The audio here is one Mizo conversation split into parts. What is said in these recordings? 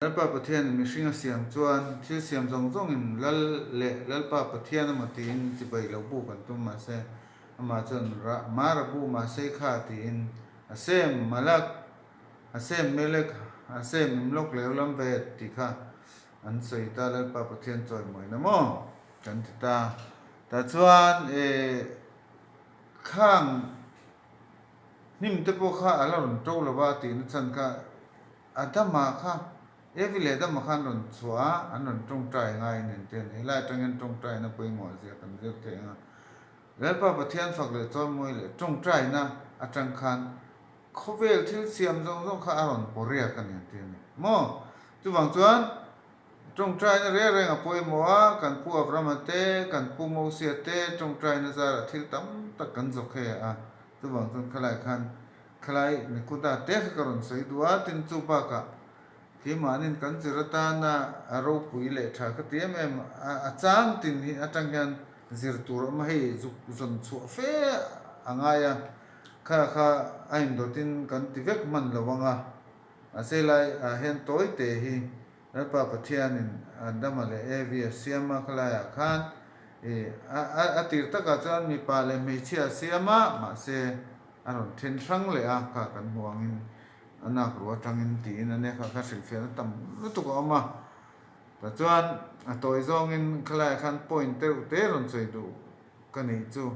Lalpa Pathianin mihring a siam chuan thil siam zawng zawngin Lal leh Lalpa Pathian emaw tiin chibai lo buk an tum mahse amah chuan Ra Marabu Mahsei kha tiin Hashem Malak Hashem Melek Hashem Imlok Leulam Vaed tih kha an sawi ta Lalpa Pathian chawimawina maw kan ti ta. Tah chuan eh khang hnim te pawh kha a la rawn to lova tihna chhan kha Adama kha, Evi leh Adama kha an rawn chhuah a, an rawn tawngtai ngai nen te an helai atang hian tawngtaina pawimawh zia kan zir thei ang a. Lalpa Pathian fak leh chawimawi leh tawngtaina atang khan khawvel thil siam zawng zawng kha a rawn pawriak a ni an ti a ni maw? Chuvang chuan tawngtaina reng reng a pawimawh a, kan pu Abrahama te, kan pu Mosia te tawngtaina zarah thil tam tak kan zawk hei a, chuvang chuan khalai khan Khalai Nikuda te kha ka rawn sawi duh a, tin chu bakah keimahnin kan zir atana a ropui leh tha ka ti em em a, a chang tin hi atang hian zir tur a awm a, hei zuk zawn chhuah fe a ngai a, kha kha a indawtin kan ti vek hman lo ang a, mahse lai ah hian tawi te hi Lalpa Pathianin Adama leh Evi a siam a, khalaiah khan i a tir takah chuan mipa leh hmeichhia a siam a, mahse a rawn then hrang leh a, kha kan hmu angin a nak ruah atangin tiin a nia kha kha hrilhfiahna tam lutuk a awm a. Tah chuan a tawi zawngin khalaiah khan point deuh te rawn sawi duh ka nih chu.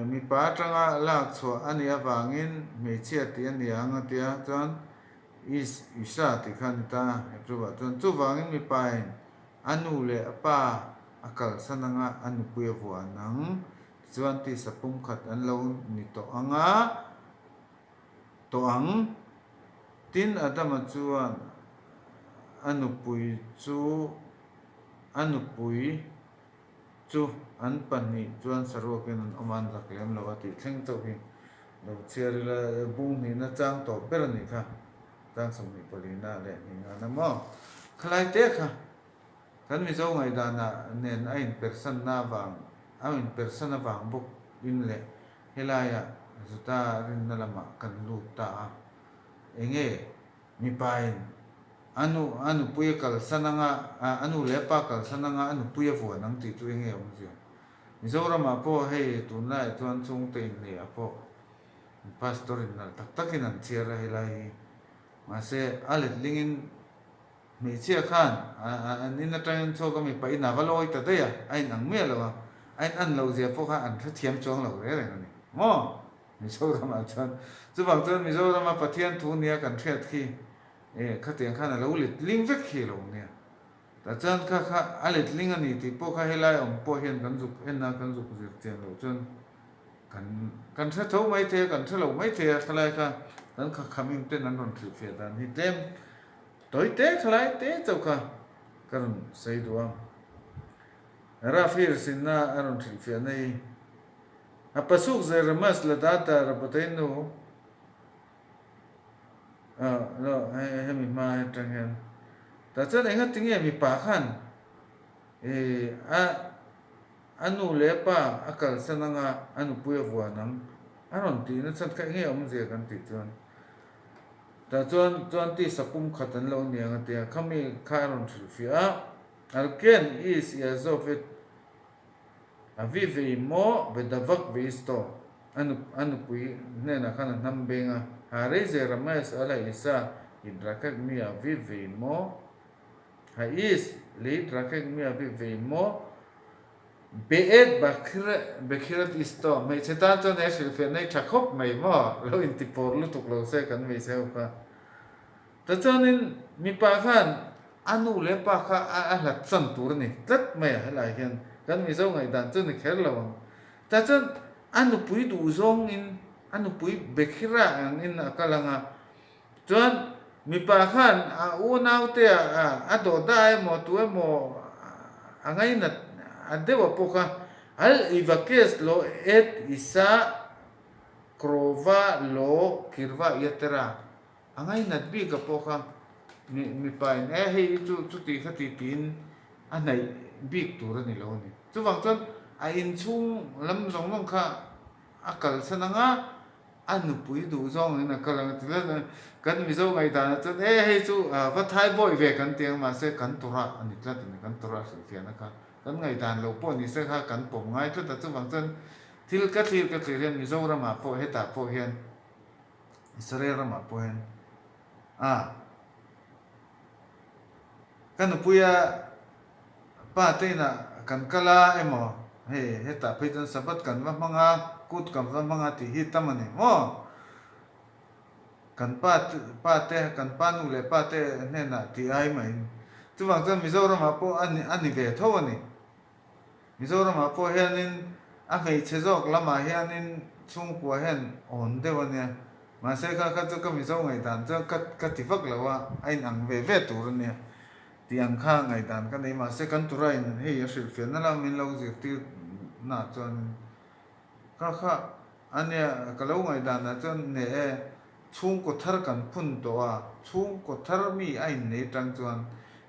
Mipa atanga lak chhuah a nih avangin hmeichhia tih a ni ang a tia chuan Is, Isha tih kha a ni ta a, Hebrew-ah chuan chuvangin mipain a nu leh a pa a kalsan anga a nupui a vuah an ang, tichuan tisa pumkhat an lo ni tawh anga tawh ang. Tin, Adama chuan a nupui chu a nupui chu an pahnih chuan saruakin an awm a, an zak lem lo a tih thleng chauh hi lo chhiar ila, bung hnihna chang tawp ber a nih kha, chang 24 na leh hnih ngana maw? Khalai te kha kan Mizo ngaihdanah nen a inpersanna avang, a inpersan avang bawk in leh helaiah Juda rinna lamah kan lut ta a, enge mipain A nu, a nupui a kalsan anga, a nu leh a pa kalsan anga a nupui a vuan ang tih chu enge awmzia? Mizoramah pawh hei tunlaiah chuan chhungte inneihah pawh pastor in nalh tak takin an chhiar a helai hi. Mahse, a letlingin hmeichhia khan an in atangin chhuak a mipa inah va lawi ta daih a, a in ang miah lo a, a in an loh zia pawh kha an hrethiam chuang lo reng reng a ni maw? Mizoramah chuan chuvang chuan Mizorama Pathian thu nia kan hriat khi E, khatiang khan a lo letling vek hi lo nia. Tah chuan kha kha a letling a ni tih pawh kha helai awm pawh hian kan zuk en a, kan zuk zir chian loh chuan kan kan hre tho mai thei a, kan hre lo mai thei a, khalai kha kan kha khamim ten an rawn hrilhfiah dan hi tlem tawi te khalai te chauh kha ka rawn sawi duh a. Rafir sinna a rawn hrilhfiahna hi a pasuk Zeremas Ladata Raboteinu Lo hemi hma atang hian tah chuan enga tinge mipa khan ih a a nu leh a pa a kalsan anga a nupui a vuan ang a rawn tih na chhan kha enge awmzia kan tih chuan tah chuan chuan tisa pum khat an lo ni ang a tia khami kha a rawn hrilhfiah a Alken is Yazov et A vi vei maw ve da vak ve is tawh. A nu a nupui hnenah khan a hnam beng a, Ha rei ze Ramesh a la isa it rakhek mi a vi vei maw? Ha is leit rakhek mi a vi vei maw? Beet Bekhirat is tawh. Hmeichhe tan chuan he hrilhfiah nei tha khawp mai maw? Lo intipawr lutuk lo se kan hmeichhe ho kha. Tichuanin mipa khan a nu leh pa kha a hlat chan tur a ni tlat mai a, helai hian kan Mizo ngaihdan chu ni kher lo ang. Tichuan a nupui duh zawngin a nupui Bekhira angin a kal ang a, chuan mipa khan a unaute a dawhda emaw tu emaw a ngainat a deuh a pawh kha al ivakes lo et isa krova lo kirva iatera. A ngainat bik a pawh kha mi mipa in e hei hi chu chuti kha ti tiin a hnaih bik tur a ni lo a ni. Chuvang chuan a inchhung lam zawng zawng kha a kalsan ang a, A nupui duh zawngin a kal ang a ti tlat a. Kan Mizo ngaihdanah chuan e hei chu va thai bawi ve kan ti ang mahse kan Torah a ni tlat a ni, kan Torah hrilhfiahna kha kan ngaihdan lo pawh ni se kha kan pawm ngai tlat a. Chuvang chuan thil ka thlir ka thlir hian Mizoramah pawh hetah pawh hian Israel ramah pawh hian a ka nupuia Pa te inah kan kal a emaw, hei hetah phei chuan Sabbath kan va hmang a, kut kan va hmang a tih hi tam a ni maw? Kan pa pa te, kan pa nu leh pa te hnenah tih ai mahin. Chuvang chuan Mizoramah pawh a ni a ni ve tho a ni. Mizoramah pawh hianin a hmeichhe zawk lamah hianin chhungkua hian awn deuh a nia. Mahse kha kha chu ka Mizo ngaihdan chuan ka ka ti vak lo a, a inang ve ve tur a nia. Tih ang kha ngaihdan ka nei mahse kan tura in hei a hrilhfiahna lam min lo zirtir na chuanin kha kha a nia ka lo ngaihdan ah chuan ne e chhungkaw thar kan phun tawh a chhungkaw thar mi a innei tang chuan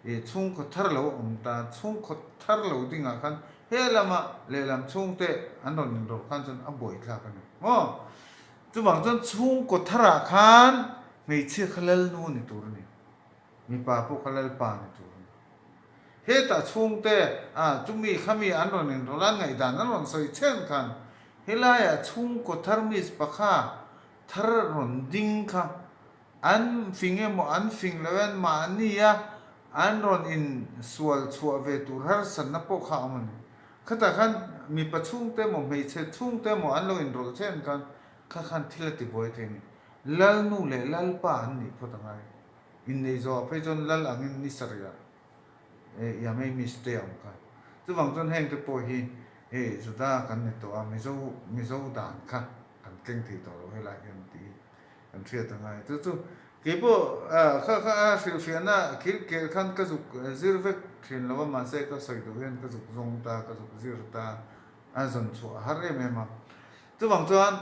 ih chhungkaw thar lo awm ta chhungkaw thar lo ding ah khan he lama lehlam chhungte an rawn inrawlh khan chuan a buaithlak a ni maw chuvang chuan chhungkaw thar ah khan hmeichhia kha lalnu ni tur a ni. Mipa pawh kha Lalpa ni tur a ni. Hetah chhungte ah chumi khami an rawn inrawlh a, ngaihdan an rawn sawi chhen khan helaiah chhungkaw thar Mizpa kha thar rawn ding kha an fing emaw an fing lo en mahnia an rawn insual chhuah ve tur harsatna pawh kha a awm a ni. Khatah khan mipa chhungte emaw hmeichhe chhungte emaw an lo inrawlh chhen khan kha khan thil a tibuai thei a ni. Lalnu leh Lalpa an nih phawt a ngai. Inneih zawhah phei chuan lal angin ni sarih eh Yamei Miste a awm kha. Chuvang chuan hengte pawh hi hei Juda kan ni tawh a, Mizo Mizo dan kha kan keng thei tawh lo helai hian tih hi kan hriat a ngai. Chu chu keipawh kha kha a hrilhfiahna khil kel khan ka zuk zir vek thin lo a, mahse ka sawi duh hian ka zuk zawng ta, ka zuk zir ta, a zawn chhuah a har em em a. Chuvang chuan.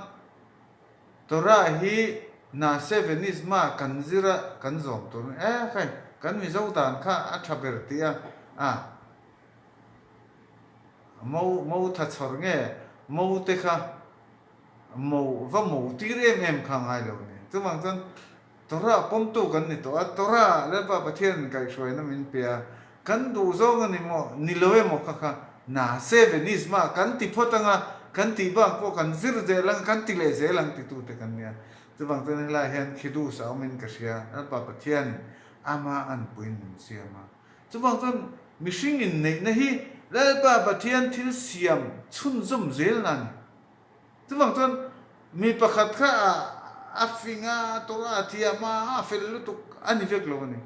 Torah hi Nase Venisma kan zir a kan zawm tur a ni. E khai, kan Mizo dan kha a tha ber tih a, a mo mo tha chhawr nge mo te kha mo va mo tir em em kha ngai lo ni. Chuvang chuan Torah pawmtu kan ni tawh a, Torah Lalpa Pathian kaihhruaina min pe a, kan duh zawng a ni maw, ni lo emaw kha kha Nase Venisma kan ti phawt ang a, kan tih bak pawh kan zir zel ang, kan ti leh zel ang titute kan nia. Chuvang chuan helai hian Khidus a awmin ka hria, Lalpa Pathianin ama anpuiin min siam a. Chuvang chuan mihring inneihna hi Lalpa Pathian thil siam chhunzawm zelna a ni. Chuvang chuan mi pakhat kha a fing a, tawrh a thiam a, a fel lutuk a ni vek lo a ni.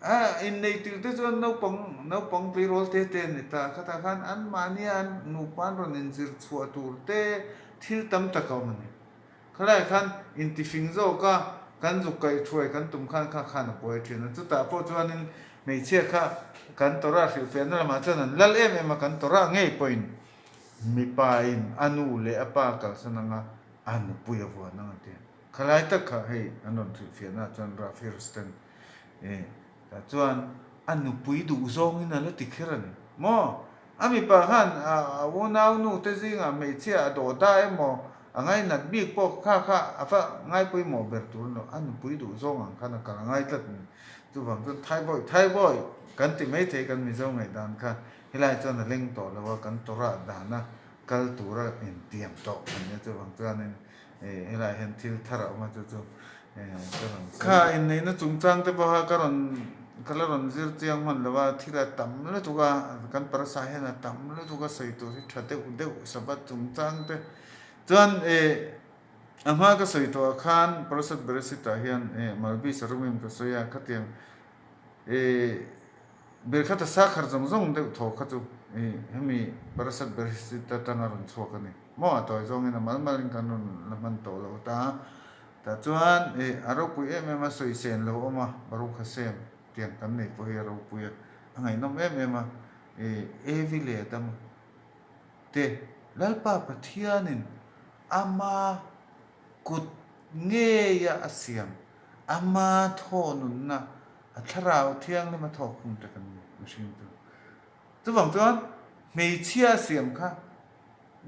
A innei tir te chuan naupang naupang tleirawl te te an ni ta. Khatah khan anmahnia an nupa an rawn inzir chhuah tur te thil tam tak a awm a ni. Khalaiah khan intifing zawk a, kan zuk kaih thuai kan tum khan kha khan a buai thin a. Chutah pawh chuanin hmeichhia kha kan Torah hrilhfiahna lamah chuan an lal em em a, kan Torah ngei pawhin Mipa in a nu leh a pa kalsan anga a nupui a vuan ang a ti. Khalai tak kha hei an rawn hrilhfiahna ah chuan Rav Hirsten eh tah chuan a nupui duh zawngin a la ti kher a ni maw? A mipa khan a unau nu te zingah hmeichhia a dawh da emaw a ngainat bik pawh kha kha a va ngaipawimawh ber tur a ni lo, a nupui duh zawng ang khan a kal a ngai tlat a ni. Chuvang chuan Thaibawi Thaibawi kan ti maithei kan Mizo ngaihdan kha Helai chuan a leng tawh lo a, kan Torah dana kal tura intiam tawh a nia, chuvang chuanin helai hian thil thar a awm a, chu chu ka rawn sawi. Kha inneihna chungchang te pawha ka rawn ka la rawn zir chiang hman lo a, thil a tam lutuk a, kan parasa hian a tam lutuk a sawi tur hi tha deuh deuh Sabbath chungchang te chuan a hma ka sawi tawh ah khan Parasat Bereshit ah hian Malbis Arumim ka sawi a, khatiang Birkhata sakhar zawng zawng deuh thaw kha chu hemi Parasat Bereshit atanga rawn chhuak a ni. Maw a tawi zawngin a mal malin kan rawn la hman tawh lo ta. Tah chuan a ropui em em a, sawi sen lo awm a, Baruch Hashem tiang kan nei pawh hi a ropui a, a ngaihnawm em em a. Evi leh Adama te Lalpa Pathianin ama kut ngeia a siam, ama thaw nunna A thlarau thianghlim a thawk khum tek a ni mihring chu. Chuvang chuan hmeichhia a siam kha,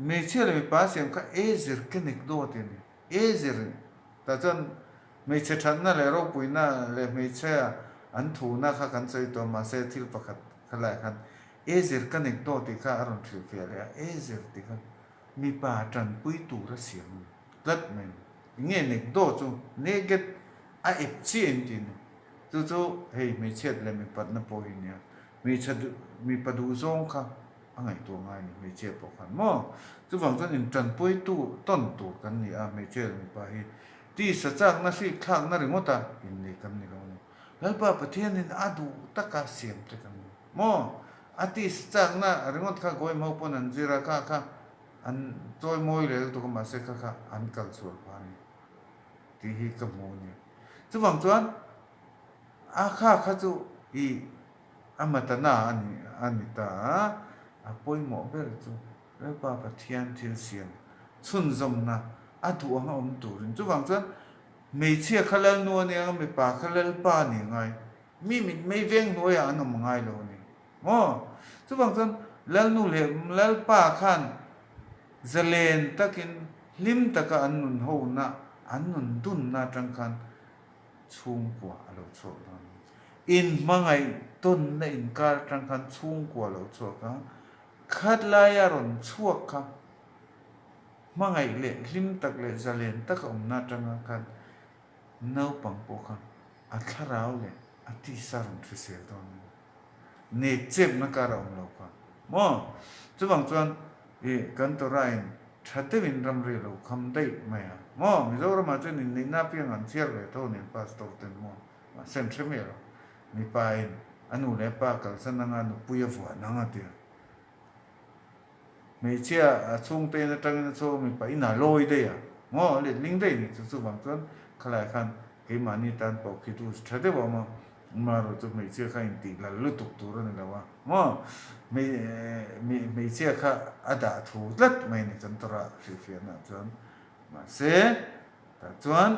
hmeichhia leh mipa a siam kha e zir ke nek daw tih a ni. Ezer tah chuan hmeichhe thatna leh ropuina leh hmeichhia an thuna kha kan sawi tawh mahse thil pakhat kha laiah khan Ezer ka nek daw tih kha a rawn hrilhfiah leh a, Ezer tih kha mipa tanpui tura siam a ni tlat mai a ni. Enge nek daw chu Neged a ep chiah in tih a ni. Chu chu hei hmeichhiat leh mipatna pawh hi a nia. Hmeichhe mipa duhzawng kha a ngaihtuah ngai a ni hmeichhia pawh khan maw. Chuvang chuan intanpuitu tawn tur kan ni a, hmeichhia leh mipa hi tisa chakna hrik thlakna ringawta innei kan ni lo a ni. Lalpa Pathianin a duh taka siam te kan ni maw. A tisa chakna ringawt kha Goem ho pawn an zir a, kha kha an chawi mawi leh lutuk a mahse kha kha an kal chhuah phah a ni tih hi ka hmu a ni. Chuvang chuan a kha kha chu i A matana a ni a ni ta a, a pawimawh ber chu Lalpa Pathian thil siam chhunzawmna a duh anga awm turin. Chuvang chuan hmeichhia kha Lalnu a nia, mipa kha Lalpa a ni ngai. Mi mitmei veng hnuaiah an awm ngai lo a ni maw? Chuvang chuan Lalnu leh Lalpa khan zalen takin hlim taka an nun hona, an nun dunna atang khan chhungkua a lo chhuak dawn a ni. Inhmangaih tawnna inkar atang khan chhungkua a lo chhuak a, khatlaia rawn chhuak kha hmangaih leh hlim tak leh zalen taka awmna atanga khan naupang pawh kha a thlarau leh a tisa rawn hrisel dawn a ni. Nek chepna kar a awm lo kha maw? Chuvang chuan i kan Torah-in tha deuhin ramri a lo kham daih mai a maw? Mizoramah chuan inneihna apiang an chhiar ve tho nen pastor ten maw? Mahse an hre miah lo. Mipa-in a nu leh a pa kalsan anga nupui a vuah nang a ti a. Hmeichhia a chhungte in atangin a chhuak a, mipa in a lawi daih a, maw a letling daih a ni chu. Chuvang chuan khalai khan keimahni tan pawh khi chu tha deuh a awm a, amaherawh chu hmeichhia kha intih lal lutuk tur a ni lo a, maw hmeichhia kha a dah thu tlat mai a ni kan tawrh a hrilhfiahnaah chuan. Mahse tah chuan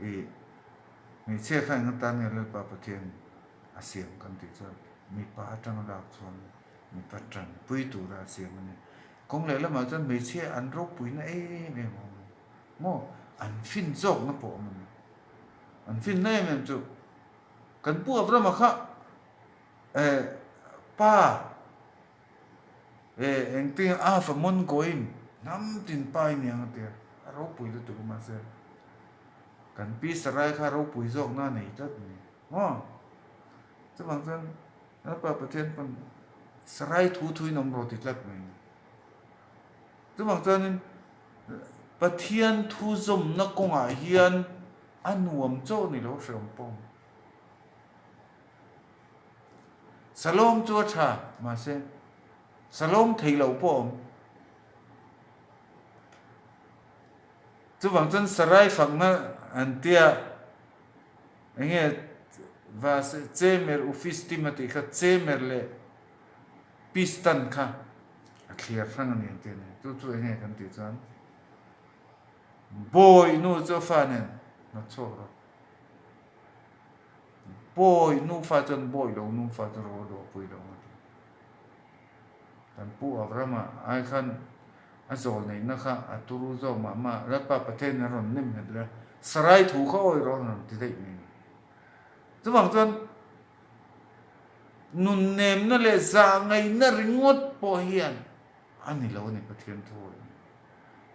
ih hmeichhia kha eng atan nge Lalpa Pathian a siam kan tih chuan mipa atanga lak chuan Mipa tanpui tura a siam a ni. Kawng leh lamah chuan hmeichhia an ropuina em em a awm a ni. Maw? An fin zawkna pawh a awm a ni. An finna em em chu kan Pu Abrahama kha eh pa eh engtin a fa mawn goim hnam tin pa i niang a tia a ropui lutuk a mahse kan Pi Sarai kha ropui zawkna a nei tlat a ni. Maw? Chuvang chuan Lalpa Pathian pawn sarai thu thuin awm rawh ti tlat mai a ni. Chuvang chuanin Pathian thu zawmna kawngah hian a nuam chauh a ni lo hreawm pawh. Salawm chu a tha mahse salawm thei loh pawh a awm. Chuvang chuan sarai fakna an tia. Enge va Chemer Ufistim a tih kha Chemer leh Pistan kha a thliar hrang a ni an ti a ni. Chu chu enge kan tih chuan Bawi nu chu a fa nen hnawt chhuak rawh. Bawi nufa chuan bawi lo nufa chu ro luah pui lo a ti. Kan Pu Abrahama ai khan a zawl neihna kha a turu zawk mah mah a, Lalpa Pathianin a rawn nem nghet leh a, Sarai thu kha awi rawh a rawn ti daih mai a ni. Chuvang chuan nunnemna leh zahngaihna ringawt pawh hian a ni lo a ni Pathian thu awi ni.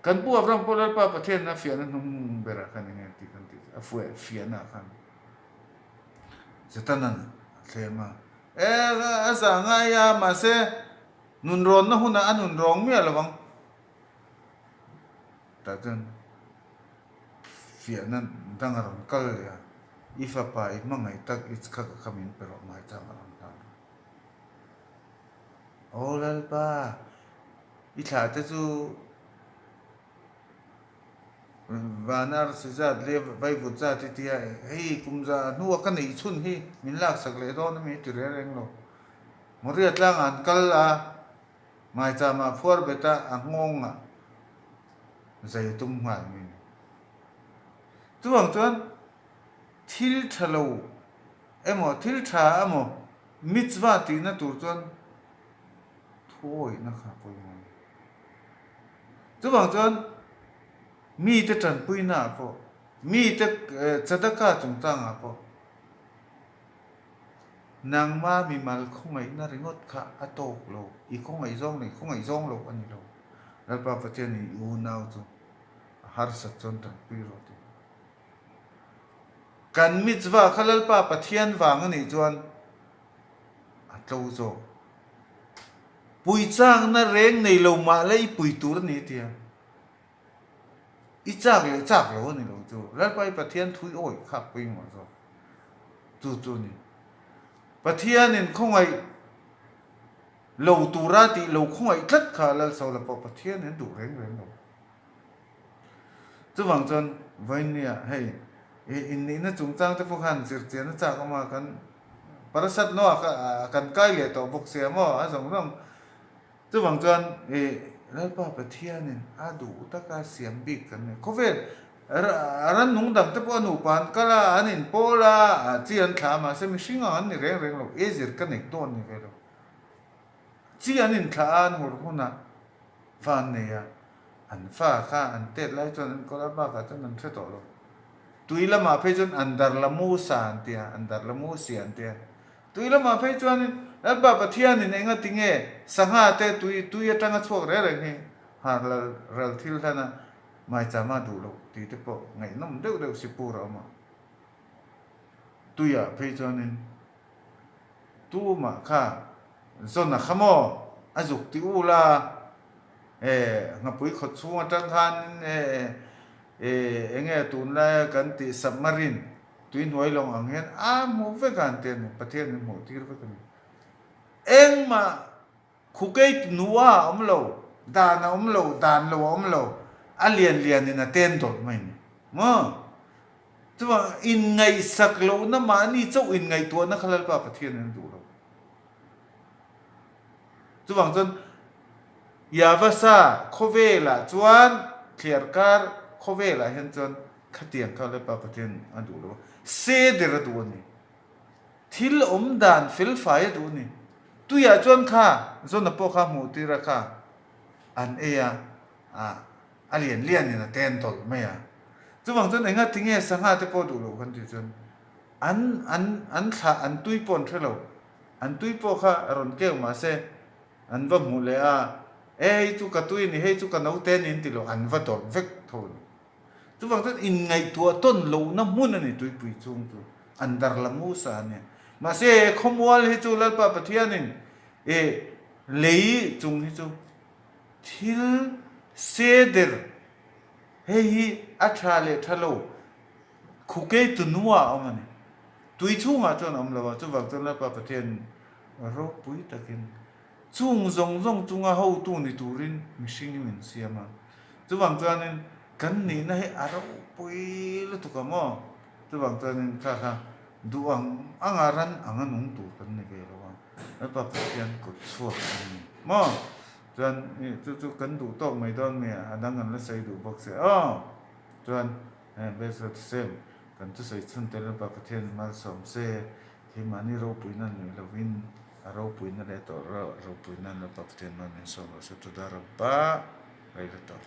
Kan Pu Abraham pawh Lalpa Pathianin a fiahna hnung berah khan enge tih kan tih a fiahna ah khan Setana'n a thlem a, E, a zah ngai a, mahse nunrawnna hunah a nunrawng miah lo ang. Tah chuan fiahna dang a rawn kal leh a, I fapa i hmangaih tak i kha ka kha min pe rawh mai chang a rawn hlan rawh. Aw Lalpa, i thlah te chu Van arsi zat leh vaivut zat hi tia hei kum za hnua ka neih chhun hi min laksak leh dawn a mi ti reng reng lo. Moria tlangah an kal a, maichama phuar bet a, a nghawngah zai tum nghal mi ni. Chuvang chuan thil tha lo emaw thil tha emaw mitzvah tihna tur chuan thuawihna kha pawimawh a ni. Chuvang chuan. Mite tanpuinaah pawh, mite tzedakah chungchangah pawh nangma mimal khawngaihna ringawt kha a tawk lo. I khawngaih zawng leh i khawngaih zawng loh a ni lo. Lalpa Pathianin i unau chu a harsat chuan tanpui rawh tih. Kan mitzvah kha Lalpa Pathian vang a nih chuan a tlo zawk. Puichakna reng nei lo mah la i pui tur a ni tia. I chak leh chak lo a ni lo chu. Lalpa i Pathian thui awih khak pawimawh zawk. Chu chu a ni. Pathianin khawngaih lo tura tih lo khawngaih tlat kha Lalsawla pawh Pathianin a duh reng reng lo. Chuvang chuan vawinia hei innihna chungchang te pawh khan zirchian a chak awm a, kan Parasat Noah kha kan kai leh tawh bawk sia maw a zawng zawng. Chuvang chuan Lalpa Pathianin a duh taka siam bik kan nei. Khawvel rannung dang te pawh a nupa an kal a, an inpawl a, chi an thlah a, mahse mihring ang an ni reng reng lo, e zir ka nek dawn ni ve lo. Chi an inthlah a, an hur hunah fa an nei a, an fa kha an tet lai chuan an kawl a, bakah chuan an hre tawh lo. Tui lamah phei chuan an dar la mu sa an ti a, an dar la mu si an ti a. Tui lamah phei chuanin Lalpa Pathianin enga ti nge sangha te tui tui atanga chhuak reng reng hi har lal ral thil hlan a maichama duh loh tih te pawh ngaihnawm deuh deuh sipur a awm a. Tuiah phei chuanin Tumah kha zawn a kha maw? A zuk ti u la, e nghapui khaw chhung atang khanin e e enge tunlaia kan tih submarine tuihnuai lawng ang hian a hmuh vek a an ti a ni, Pathian in hmuh tir vek a ni. Engmah Khukei nua a awm lo, dan a awm lo, dan lo a awm lo, a lian lianin a ten dawlh mai ni. Maw? Chuvang inngaihsak lohna mahni chauh inngaihtuahna kha Lalpa Pathianin a duh lo. Chuvang chuan Yavasa khawvelah chuan thliarkar khawvelah hian chuan khatiang kha Lalpa Pathian a duh lo a, seder a duh a ni. Thil awm dan felfai a duh a ni. Tuiah chuan kha Zona pawh kha hmuh tir a kha an ei a, a lian lianin a ten tawlh mai a. Chuvang chuan enga tinge sangha te pawh duh loh kan tih chuan an an an thlah an tui pawh an hre lo. An tui pawh kha rawn keu mahse an va hmuh leh a, e hei chu ka tui a ni, hei chu ka naute a ni an ti lo, an va dawlh vek tho a ni. Chuvang chuan inngaihtuah tawn lohna hmun a ni tuipui chhung chu an dar la musa a nia. Mahse khawmual hi chu Lalpa Pathianin e lei chung hi chu thil seder hei hi a tha leh tha lo khukei tunua a awm a ni. Tui chhungah chuan a awm lo a, chuvang chuan Lalpa Pathianin ropui takin Chung zawng zawng chunga hotu ni turin mihringin min siam a. Chuvang chuanin kan nihna hi a ropui lutuk ang aw. Chuvang chuanin kha kha duh ang anga ran anga nung tur kan ni ve lo a. Lalpa Pathian kut chhuak kan ni maw? Chuan chu chu kan duh tawk mai dawn mi a dang kan la sawi duh bawk se aw. Chuan Bezrat Hashem kan thusawi chhun te Lalpa Pathianin malsawm se. Keimahni ropuina ni lovin a ropuina leh tawh ropuina Lalpa Pathian hmang min sawm rawh se Toda Rabba Raila tawh.